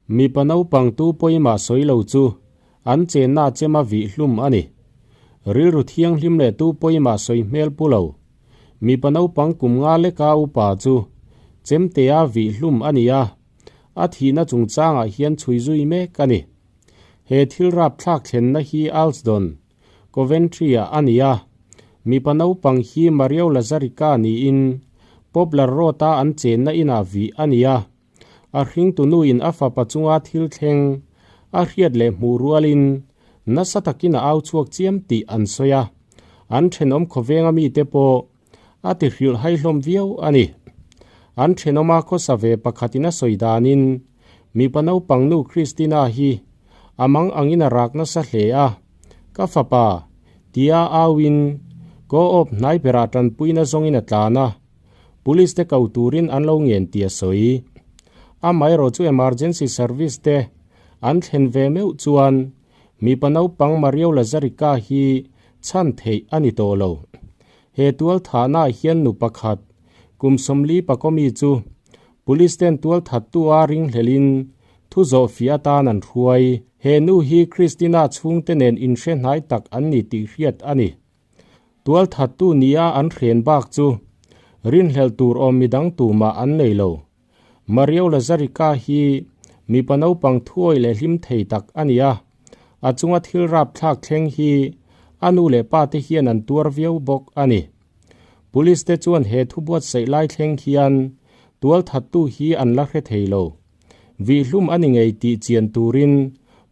Mipa naupang tu pawimah sawi lo chu an chenna chema vih hlum a ni. Rilru thianghlim leh tu pawimah sawi hmel pu lo. Mipa naupang kum nga leka upa chu chemtea vih hlum a ni a, a thihna chungchangah hian chhui zui mek a ni. He thil rapthlak thlenna hi Alsdon, Coventry-ah a ni a, mipa naupang hi Mario Lazarica niin Poplar Road-a an chenna inah vih a ni a. A hringtunuin a fapa chunga thil thleng a hriat leh hmuh rualin nasa takin a au chhuak chiam tih an sawi a, an thenawm khawvenga mite pawh a ti hrilh hai hlawm viau a ni. An thenawma khawsa ve pakhatin a sawi danin mipa naupang nu Christina hi a mang angin a rak nasa hle a, Ka fapa, tia auin co-op hnai berah tanpuina zawngin a tlan a. Police te ko turin an lo ngen tih a sawi. Amaherawh chu emergency service te an thlen ve meuh chuan mipa naupang Mario Lazarica hi chhan theih a ni tawh lo. He tual thahnaah hian nu pakhat kum 40 pakomi chu police ten tual thattu a ringhlelin thu zawhfiah atan an hruai. He nu hi Christina chhungte nen inhre hnai tak an ni tih hriat a ni. Tualthattu nia an hren bak chu rinhlelh tur awm midang tumah an nei lo. Mario Lazarica hi mipa naupang thuawi leh hlim thei tak a ni a, a chunga thil rapthlak thleng hi a nu leh pa te hian an tuar viau bawk a ni. Police te chuan he thu buatsaih lai thleng hian tualthattu hi an la hre thei lo. Vihhlum a ni ngei tih chian turin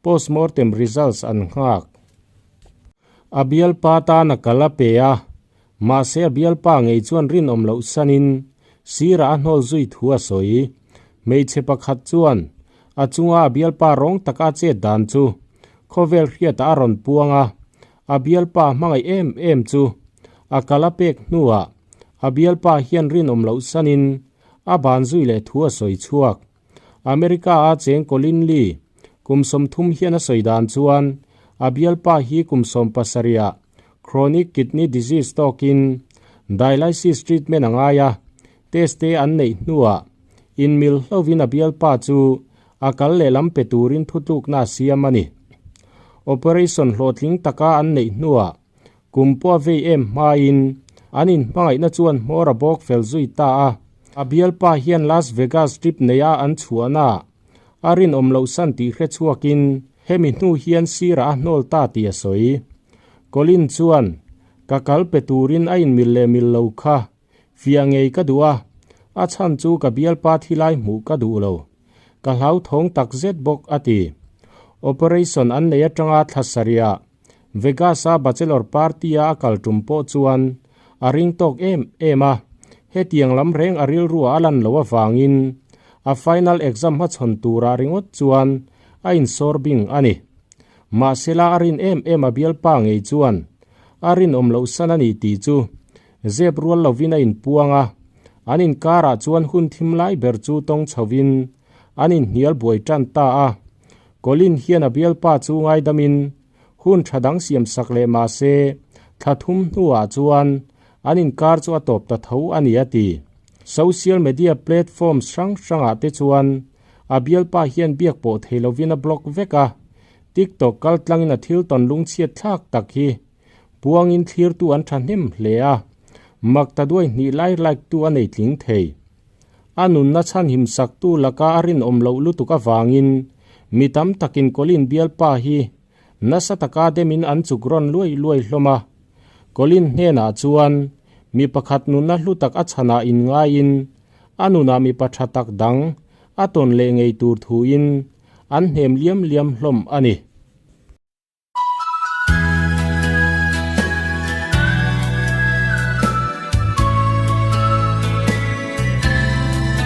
postmortem results an nghak. A bialpa tan a kal a pe a, mahse a bialpa ngei chuan rinawm loh sanin sirah a hnawl zui thu a sawi. Hmeichhe pakhat chuan a chunga a bialpa rawng taka a chet dan chu khawvel hriatah a rawn puang a, a bialpa hmangaih em em chu a kal a pek hnuah a bialpa hian rinawm loh sanin a ban zui leh thu a sawi chhuak. America-a cheng Colin Lee kum 30 hian a sawi dan chuan a bialpa hi kum 17-ah chronic kidney disease tawkin dialysis treatment a ngai a, test te an neih hnuah inmil hlovin a bialpa chu a kal lehlam pe turin thutlukna a siam a ni. Operation hlawhtling taka an neih hnuah Kum pawh a vei em hmain an inhmangaihna chuan hmawr a bawk fel zui ta a. A bialpa hian Las Vegas trip neia an chhuahna a rinawm loh san tih hre chhuakin hemi hnu hian sirah a hnawl ta tih a sawi. Colin chuan, Ka kal pe turin a inmil leh mil lo kha fiah ngei ka duh a, a chhan chu ka bialpa thilai hmuh ka duh lo. Ka hlauthawng takzet bawk a ti. Operation an nei atanga thla sarihah Vegas-a bachelor party-a a kal tum pawh chuan a ring tawk em em a, hetiang lam reng a rilruah a lan loh avangin a final exam hmachhawn turah ringawt chuan a insawr bing a ni. Mahsela a rin em em a bialpa ngei chuan a rinawm loh san a ni tih chu zep rual lovin a inpuang a, an inkarah chuan hun thim lai ber chu tawng chhovin an inhnial buai tan ta a. Colin hian a bialpa chu ngaidamin hun tha dang siam sak leh mah se, thla thum hnuah chuan an inkar chu a tawp ta tho a ni a ti. Social media platforms hrang hrangah te chuan a bialpa hian biak pawh thei lovin a block vek a, TikTok kal tlangin a thil tawn lungchhiat thlak tak hi puangin thlirtu an thahnem hle a, mak ta duai hnih lai like tu a nei tling thei. A nunna chhanhim saktu laka a rinawm loh lutuk avangin mi tam takin Colin bialpa hi nasa taka demin an chuk rawn luai luai hlawm a. Colin hnenah chuan mi pakhat nunna hlu tak a chhanah inngaiin a nunah mipa tha tak dang a tawn leh ngei tur thuin an hnem liam liam hlawm a ni.